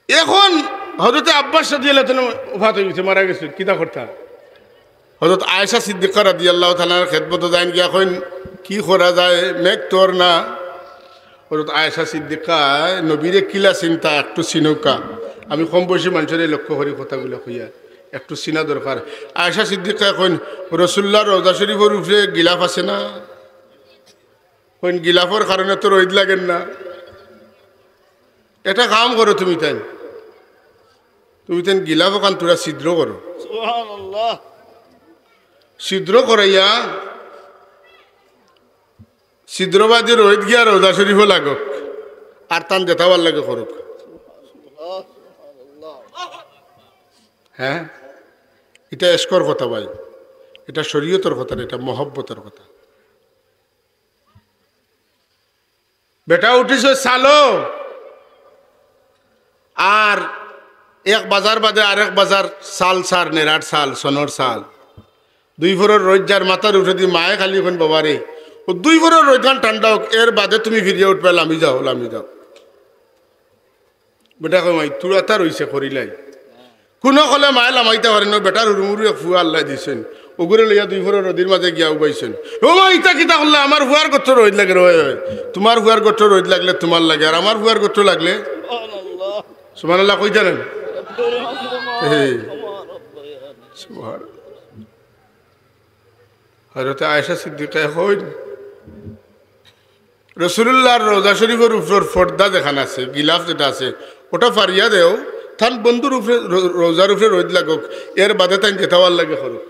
এখন হযরতে আব্বাস রাদিয়াল্লাহু তাআলা ওফাত অই গেছে, মারা গেছে, কিতা করতা? হযরত আয়েশা সিদ্দিকা রাদিয়াল্লাহু তাআলার খেদমতো যাইন গিয়া কইন, কি করা যায়, মেঘ তো অর না। হযরত আয়েশা সিদ্দিকায় নবীরে কিলা চিনতা একটু চিনউক্কা। আমি কম বয়সী মানষরে লক্ষ্য করি কথাগুলা কইয়ার, একটু চিনা দরকার। আয়েশা সিদ্দিকায় কইন, রসুল্লাহর রওজা শরীফর উপরে গিলাফ আছে না? কইন, গিলাফর কারণে তো রইদ লাগের না। একটা কাম করো তুমি তাইন, তুমি তাইন গিলাফ অখান থুড়া ছিদ্র করো। সুবহানাল্লাহ। ছিদ্র করাইয়া ছিদ্রবাদী রইদ গিয়া রওজা শরীফো লাগউক, আর তান যেতা ভালা লাগে করউক। হ্যাঁ, ইটা এশকর কথা ভাই, ইটা শরীয়তর কথা না, ইটা মহব্বতর কথা। বেটা উঠিছে চালো, আর এক বাজার বাদে আরেক বাজার চাল চার, নেরার চাল, সনর চাল। দুই ফরর রইদ যার মাথার উপরেদি, মায়ে খালি কইন, বাবারে, অউ দুই ফরর রইদখান ঠান্ডা অউক, এর বাদে তুমি ফিরিয়া উঠবায়, লামি যাও, লামি যাও। বেটা কয়, মাই, থুড়াতা রইছে করিলাই। কুনু কলে মায়ে লামাইতা পারে না, বেটার হুরুমুরু এক ফুয়া আল্লায় দিছইন। অগুরে লইয়া দুই ফরর রইদর মাঝে গিয়া উবাইছইন। ও মা, ইতা কিতা করলা? আমার ফুয়ার গত্র রইদ লাগের। অয়, অয়। তুমার ফুয়ার গত্র রইদ লাগলে তুমার লাগে, আর আমার ফুয়ার গত্র লাগলে? সুবহানাল্লাহ কইতা নায়? এই, সুবহানাল্লাহ। হযরতে আয়েশা সিদ্দিকায় কইন, রাসূলুল্লাহর রওজা শরীফর উপরর পর্দা যেখান আছে, গিলাফ যেটা আছে, ওটা ফাড়িয়া দেও, তান বন্ধুর উপরে, র-, রওজার উপরে রইদ লাগউক, এর বাদে তাইন যেতা ভালা লাগে করউক।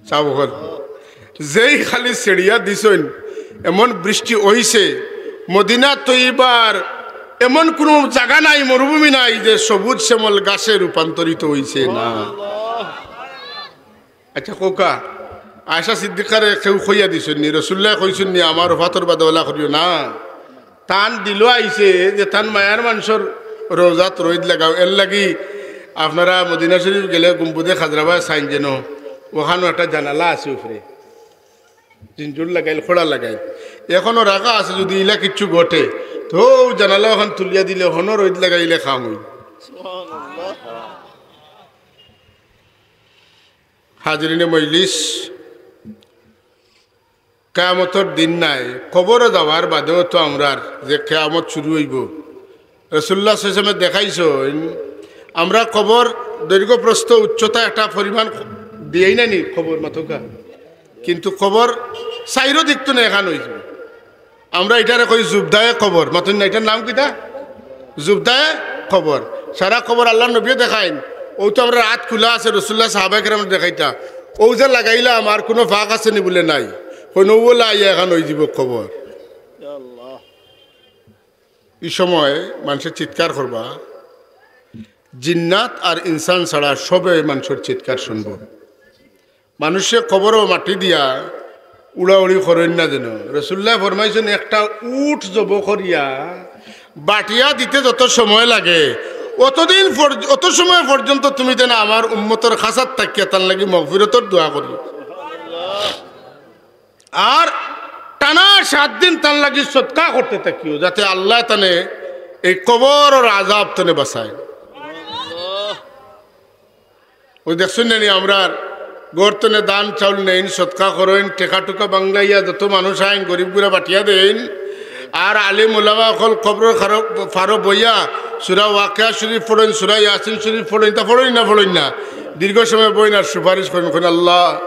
সাব অকল, যেই খালি ছেড়িয়া দিছইন, এমন বৃষ্টি অইছে, মদিনা তৈবার এমন কুনু জাগা নাই, মরুভূমি নাই যে সবুজ শ্যামল ঘাসে রূপান্তরিত অইছে না। আচ্ছা, কউক্কা, আয়েশা সিদ্দিকারে কেউ কইয়া দিছইন নি? রাসূলুল্লায় কইছইন নি, "আমার ওফাতর বাদে অলা করিও না"? তান দিলো আইছে যে তান মায়ার মানষর রওজাত রইদ লাগাও। এর লাগি আপনারা মদিনা শরীফ গেলে গুম্বুদে খাজরাবায় চাইন যেন অখানো একটা জানালা আছে উপরে, জিঞ্জুর লাগাইল, খড়া লাগাইল, এখনো রাখা আছে। যুদি ইলা কিচ্ছু ঘটে, তে অউ জানালা অখান তুলিয়া দিলে হনো রইদ লাগাইলে কাম অইল। হাজিরিনে মজলিস, কিয়ামতর দিন নাই, কবরো যাওয়ার বাদেও তো আমরার যে কিয়ামত শুরু অইবো। রাসুলুল্লাহ সাল্লাল্লাহু আলাইহি ওয়াসাল্লামে দেখাইছইন, আমরা কবর দৈর্ঘ্য প্রস্থ উচ্চতা একটা পরিমাণ দিয়াই না নি কবর মাতউক্কা, কিন্তু কবর চাইরো দিক থনে এখান অইযিবো। আমরা ইটারে কই জুবদায়ে কবর, মাতইন না, ইটার নাম কিতা? জুবদায়ে কবর। সারা কবর আল্লার নবীয়ে দেখাইন, অউ তো আমরার আত খুলা আছে, রাসুলুল্লাহ সাহাবায়ে কেরামরে দেখাইতা, অউ যে লাগাইলাম আর কুনু ফাঁক আছে নি বুলে নাই, কইন অউ অলা আইয়া এখান অইযিবো কবর। ই সময় মানষে চিৎকার করবা, জিন্নাত আর ইনসান ছাড়া সবে মানষর চিৎকার শুনবো। মানষে কবরো মাটি দিয়া উড়াউড়ি করইন না যেন। রাসুলুল্লায় ফরমাইছইন, একটা উট জবো করিয়া বাটিয়া দিতে যত সময় লাগে, অতদিন পর-, অত সময় পর্যন্ত তুমি যেন আমার উম্মতর খাছাত থাকিয়া তান লাগি মগফিরতর দোয়া করিও। আর টানা সাত দিন তান লাগি সদকা করতে থাকিও, যাতে আল্লায় তানে এই কবরর আযাব থনে বাঁচাইন। অউ দেখছইন না নি, আমরার ঘর থনে ধান চাউল নেইন, সদকা করইন, টেকা টুকা বাংলাইয়া যত মানুষ আইন, গরিব গুরা বাটিয়া দেইন। আর আলিম উলামা অকল কবরর খারো-, ফারো বইয়া সুরা ওয়াকিয়া শরীফ পড়ইন, সুরা ইয়াসিন শরীফ পড়ইন, তা পড়ইন না, পড়ইন না, দীর্ঘ সময় বইন আর সুপারিশ করইন, কইন, "আল্লাহ,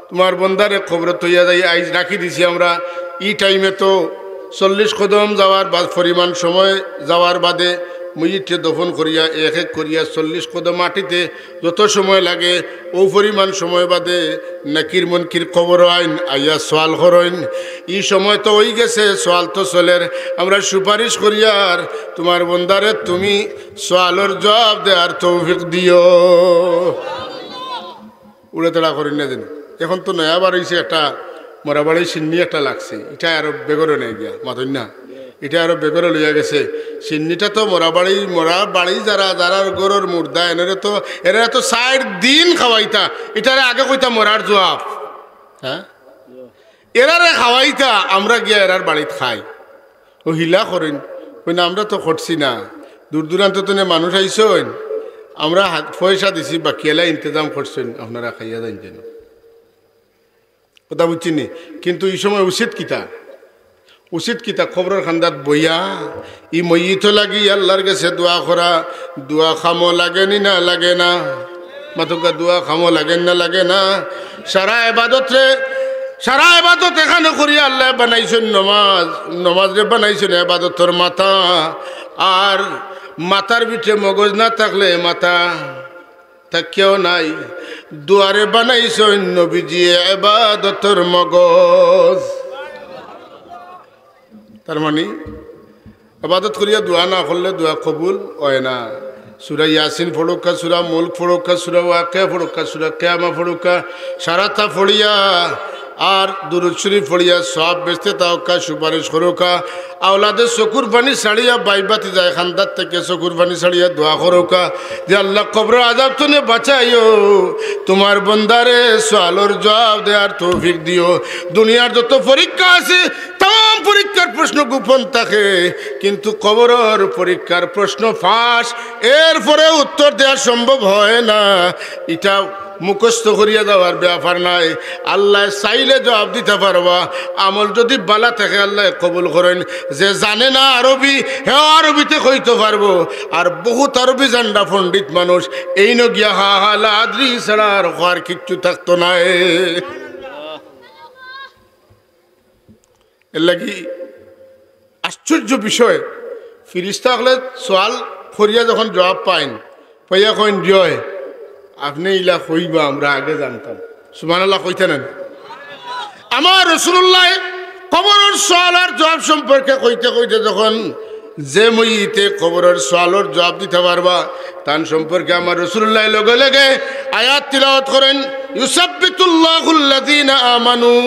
তুমার বন্দারে কবরো থইয়া যাই, আইজ রাখি দিছি আমরা, ই টাইমে তো চল্লিশ কদম যাওয়ার বাদ, পরিমাণ সময় যাওয়ার বাদে মইয়িতরে দফন করিয়া এক এক করিয়া চল্লিশ কদম মাটিতে যত সময় লাগে, অউ পরিমাণ সময় বাদে নাকির মুনকির কবরো আইন, আইয়া সওয়াল করইন। ই সময় তো অইগেছে, সওয়াল তো চলের, আমরা সুপারিশ করিয়ার তুমার বন্দারে তুমি সওয়ালর জুয়াব দেওয়ার তৌফিক দিও।" উড়াতাড়া করইন না যেন। এখন তো নয়া বার অইছে, একটা মরাবাড়ি শিন্নি একটা লাগছে, ইটা আরো বেগরে নেই গিয়া, মাতইন না, ইটা আরো বেগরে লইয়া গেছে। শিন্নিটা তো মরাবাড়ি, মরাবাড়ি যারা, যারার ঘরর মুর্দা, এনরে তো, এরা তো চাইর দিন খাওয়াইতা, ইটারে আগে কইতা মরার জুয়াব, হ্যাঁ? এরারে খাওয়াইতা, আমরা গিয়া এরার বাড়িত খাই। অউ হিলা করইন, কইন, "আমরা তো করছি না, দূর দূরান্ত থনে মানুষ আইছইন, আমরা হাত পয়সা দিছি, বাকিআলা ইন্তেজাম করছইন, আপনারা খাইয়া যাইন যেন।" কথা বুঝছইন নি? কিন্তু ই সময় উচিত কিতা? উচিত কিতা? কবরর কান্দাত বইয়া ই মইয়িতর লাগি আল্লার গেছে দোয়া করা, দোয়া কামো লাগে নি না লাগে না? মাতউক্কা, দোয়া কামো লাগে না, লাগে না? সারা এবাদতরে, সারা এবাদত এখানো করিয়া আল্লায় বানাইছইন নমাজ, নমাজরে বানাইছইন এবাদতর মাথা, আর মাথার ভিতরে মগজ না থাকলে মাথা থাকিয়াও নাই। দোয়ারে বানাইছইন নবীজিয়ে এবাদতর মগজ। তার মানে, এবাদত করিয়া দোয়া না করলে দোয়া কবুল অয় না। সুরা ইয়াসিন পড়উক্কা, সুরা মুলক পড়উক্কা, সুরা ওয়াকিয়া পড়উক্কা, সুরা কিয়ামা পড়উক্কা, সারাটা পড়িয়া আর দুরুদ শরীফ পড়িয়া সওয়াব বেচতে থাকউক্কা, সুপারিশ করউক্কা। আওলাদে চকুর পানি ছাড়িয়া, ভাই ভাতিজায় কান্দাত থাকিয়া চকুর পানি ছাড়িয়া দোয়া করউক্কা যে, "আল্লাহ, কবরর আযাব থনে বাঁচাইও, তুমার বন্দারে সওয়ালর জুয়াব দেওয়ার তৌফিক দিও।" দুনিয়ার যত পরীক্ষা আছে, তাম পরীক্ষার প্রশ্ন গোপন থাকে, কিন্তু কবরর পরীক্ষার প্রশ্ন ফাঁস, এরপরে উত্তর দেওয়া সম্ভব হয় না। ইটা মুখস্থ করিয়া যাওয়ার ব্যাপার নায়। আল্লায় চাইলে জুয়াব দিতা পারবা। আমল যুদি ভালা থাকে, আল্লায় কবুল করইন। যে জানে না আরবি, হেও আরবিতে কইতো পারবো, আর বহুত আরবি জানরা পণ্ডিত মানুষ, এইন গিয়া হা হা লা আদরি ছাড়া আর কওয়ার কিচ্ছু থাকতো নায়। এরলাগি আশ্চর্য বিষয়, ফিরিস্তা অকলে সওয়াল করিয়া যখন জুয়াব পাইন, পাইয়া কইন, "জি অয়, আপনে ইলা কইবা, আমরা আগে জানতাম।" সুবহানাল্লাহ কইতা না নি? আমার রাসুলুল্লায় কবরর সওয়ালর জুয়াব সম্পর্কে কইতে কইতে যখন যে মইয়িতে কবরর সওয়ালর জুয়াব দিতা পারবা, তান সম্পর্কে আমার রাসুলুল্লায় লগে লগে আয়াত তিলাওয়াত করইন, "ইউসাব্বিতুল্লাহুল্লাযীনা আমানু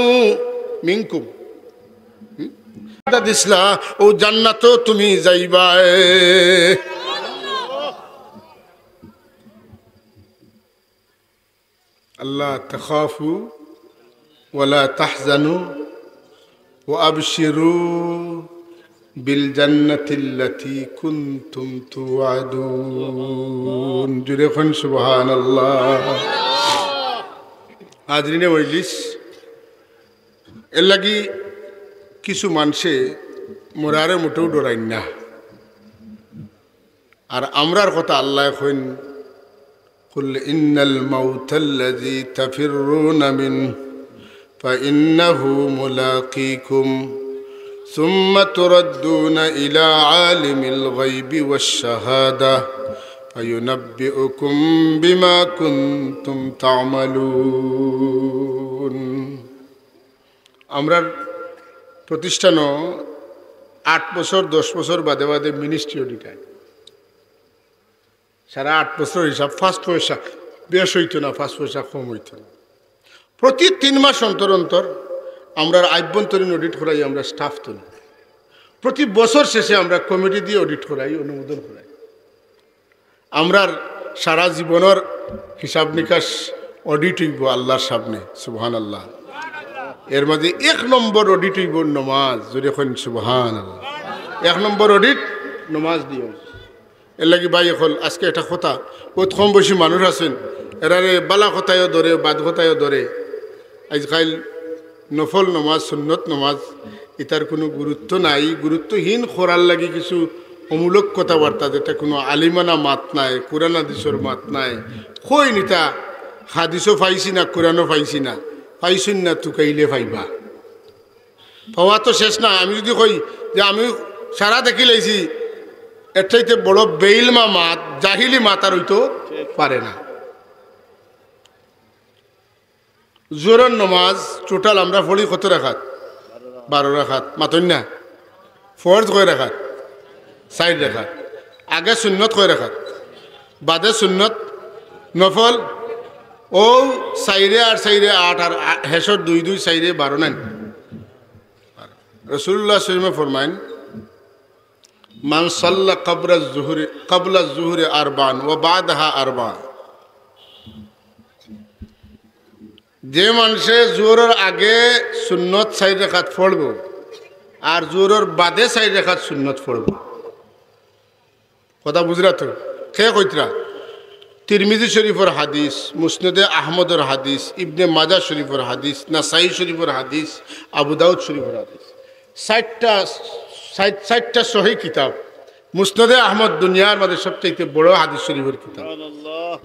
মিনকুম।" হুম? ওয়াদা দিছলা, অউ জান্নাতো তুমি যাইবায়। ألا تخافوا ولا تحزنوا وأبشروا بالجنة التي كنتم توعدون। জোরে কইন সুবহানাল্লাহ। হাজিরিনে মজলিস, এর লাগি কিছু মানষে মরারে মোটেও ডরাইন না। আর আমরার কথা আল্লায় কইন, قل إن الموت الذي تفرون منه فإنه ملاقيكم ثم تردون إلى عالم الغيب والشهادة فينبئكم بما كنتم تعملون। আমরার প্রতিষ্ঠানও আট বছর, দশ বছর বাদে বাদে মিনিস্ট্রি অডিট অয়। সারা আট বছর হিসাব, পাঁচ পয়সা বেশ অইতো না, পাঁচ পয়সা কম অইতো না। প্রতি তিন মাস অন্তর অন্তর আমরার আভ্যন্তরীণ অডিট করাই, আমরা স্টাফ তুলি। প্রতি বছর শেষে আমরা কমিটি দিয়া অডিট করাই, অনুমোদন করাই। আমরার সারা জীবনর হিসাব নিকাশ অডিট অইবো আল্লার সামনে, সুবহানাল্লাহ। এর মাঝে এক নম্বর অডিট অইবো নমাজ, জোরে কইন সুবহানাল্লাহ। এক নম্বর অডিট নমাজ দিয়া অইবো। এর লাগি ভাই অকল, আজকে একটা কথা, বউত কম বয়সী মানুষ আছইন, এরারে বালা কথায়ও ধরে, বাদ কথায়ও ধরে। আইজকাইল নফল নমাজ, সুন্নত নমাজ, ইতার কুনু গুরুত্ব নাই। গুরুত্বহীন করার লাগি কিছু অমূলক কথাবার্তা, যেটা কুনু আলিমানা মাত নায়, কুরআন হাদিসর মাত নায়। কইন ইতা, হাদিসও পাইছি না, কুরআনও পাইছি না, পাইছইন না, তুকাইলে পাইবা। পাওয়া তো শেষ না। আমি যদি কই যে আমি সারা দেখিলাইছি, এর চাইতে বড় বেইলমা মাত, জাহিলি মাত আর অইতো পারে না। জোহরর নমাজ টোটাল আমরা পড়ি কত রাকাত? বারো রাকাত। মাতইন না? ফরজ কয় রাকাত? চাইর রাকাত। আগে সুন্নত কয় রাকাত? বাদে সুন্নত, নফল। অউ চাইরে আর চাইরে আট, আর আ-, হেশর দুই দুই চাইরে বারো নায় নি? রাসূলুল্লাহ সাল্লাল্লাহু আলাইহি ওয়াসাল্লামে ফরমাইন, من صلى قبل الظهر، قبل الظهر أربعا وبعدها أربعا। যে মানষে জোহরর আগে সুন্নত চাইর রাকাত পড়বো আর জোহরর বাদে চাইর রাকাত সুন্নত পড়বো, কথা বুঝরা তো? কে কইতরা? তিরমিজি শরীফর হাদিস, মুসনাদে আহমদর হাদিস, ইবনে মাজাহ শরীফর হাদিস, নাসাই শরীফর হাদিস, আবু দাউদ শরীফর হাদিস। চাইরটা, চাইর-, চাইরটা সহিহ কিতাব। মুসনাদে আহমদ দুনিয়ার মাঝে সবচাইতে বড় হাদিস শরীফর কিতাব। সুবহানাল্লাহ।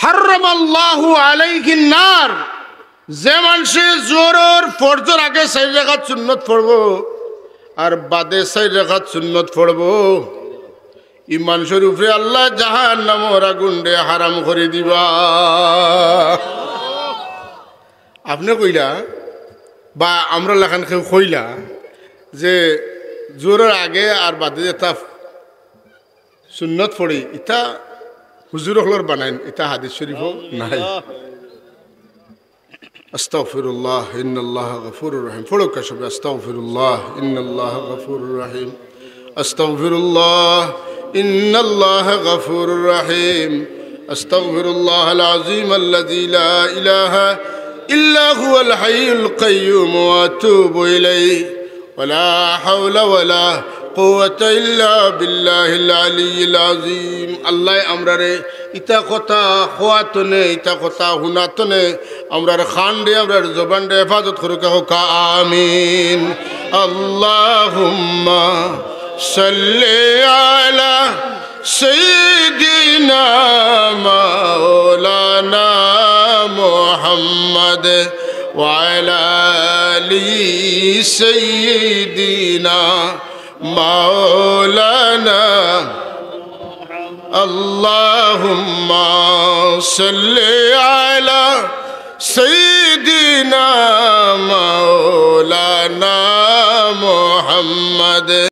حرم الله عليه النار। যে মানষে জোহরর ফরজর আগে চাইর রাকাত সুন্নত পড়বো আর বাদে চাইর রাকাত সুন্নত পড়বো, ই মানষর উপরে আল্লায় জাহান্নামর আগুনরে হারাম করি দিবা। আপনে কইলা বা আমরার লাখান কেউ কইলা যে জোহরর আগে আর বাদে যেতা সুন্নত পড়ি, ইতা হুজুর অকলর বানাইন, ইতা হাদিস শরীফও নাই। أستغفر الله إن الله غفور رحيم। পড়উক্কা সবে, أستغفر الله إن الله غفور رحيم। أستغفر الله إن الله غفور رحيم। أستغفر الله العظيم الذي لا إله إلا هو الحي القيوم وأتوب إليه। ولا حول ولا قوة إلا بالله العلي العظيم। আল্লায় আমরারে ইতা কথা কওয়াতনে, ইতা কথা হুনাতনে, আমরার কানরে, আমরার জবানরে হেফাজত করউক্কা, কউক্কা আমিন। اللهم صل على سيدنا مولانا محمد وعلى آل سيدنا مولانا. اللهم صل على سيدنا مولانا محمد.